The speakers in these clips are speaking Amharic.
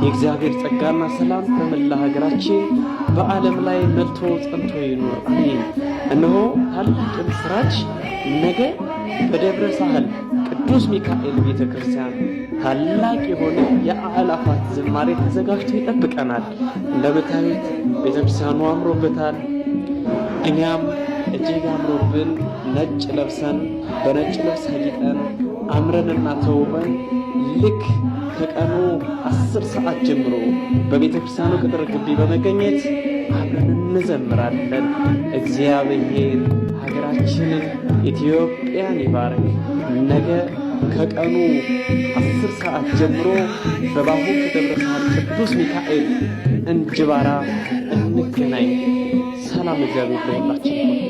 የእግዚአብሔር ጸጋና ሰላም በመላ ሀገራችን በዓለም ላይ መልቶ ጸንቶ ይኑር፣ አሜን። እነሆ ታላቅ የምስራች፣ ነገ በደብረ ሳህል ቅዱስ ሚካኤል ቤተ ክርስቲያን ታላቅ የሆነ የአእላፋት ዝማሬ ተዘጋጅቶ ይጠብቀናል። እንደምታዩት ቤተ ክርስቲያኑ አምሮበታል። እኛም እጅግ አምሮብን ነጭ ለብሰን፣ በነጭ ልብስ አጊጠን፣ አምረንና ተውበን ልክ ከቀኑ 10 ሰዓት ጀምሮ በቤተ ክርስቲያኑ ቅጥር ግቢ በመገኘት አብረን እንዘምራለን። እግዚአብሔር ሀገራችንን ኢትዮጵያን ይባርክ። ነገ ከቀኑ 10 ሰዓት ጀምሮ በባሁ ደብረ ሳህል ቅዱስ ሚካኤል እንጅባራ እንገናኝ። ሰላም እግዚአብሔር ለሁላችን ይሁን።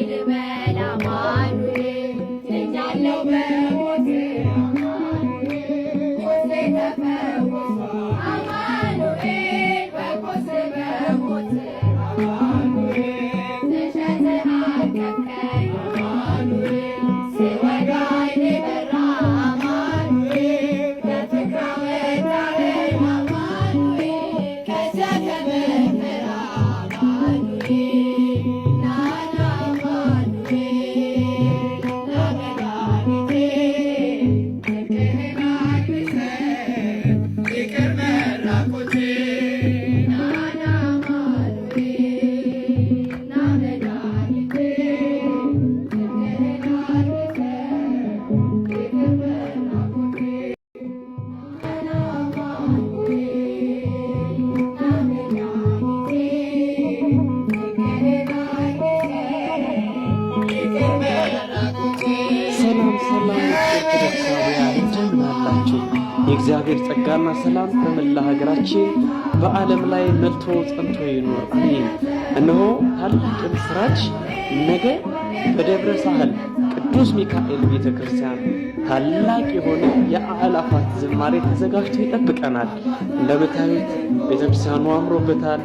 ሰላም ሰላም ኦርቶዶክሳውያን፣ እንደምን አላችሁ? የእግዚአብሔር ጸጋና ሰላም በመላ ሀገራችን በዓለም ላይ መልቶ ጸንቶ ይኑር፣ አሜን። እነሆ ታላቅ የምስራች፣ ነገ በደብረ ሳህል ቅዱስ ሚካኤል ቤተ ክርስቲያን ታላቅ የሆነ የአእላፋት ዝማሬ ተዘጋጅቶ ይጠብቀናል። እንደምታዩት ቤተ ክርስቲያኑ አምሮበታል።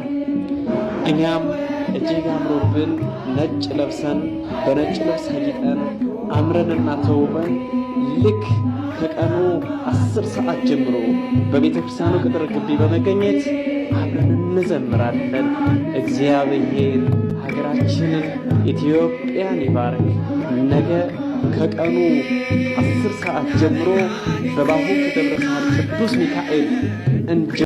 እኛም እጅግ አምሮብን ነጭ ለብሰን፣ በነጭ ልብስ አጊጠን፣ አምረንና ተውበን ልክ ከቀኑ 10 ሰዓት ጀምሮ በቤተ ክርስቲያኑ ቅጥር ግቢ በመገኘት አብረን እንዘምራለን። እግዚአብሔር ሀገራችንን ኢትዮጵያን ይባርክ። ነገ ከቀኑ 10 ሰዓት ጀምሮ በባሁ ደብረ ሳህል ቅዱስ ሚካኤል እንጀ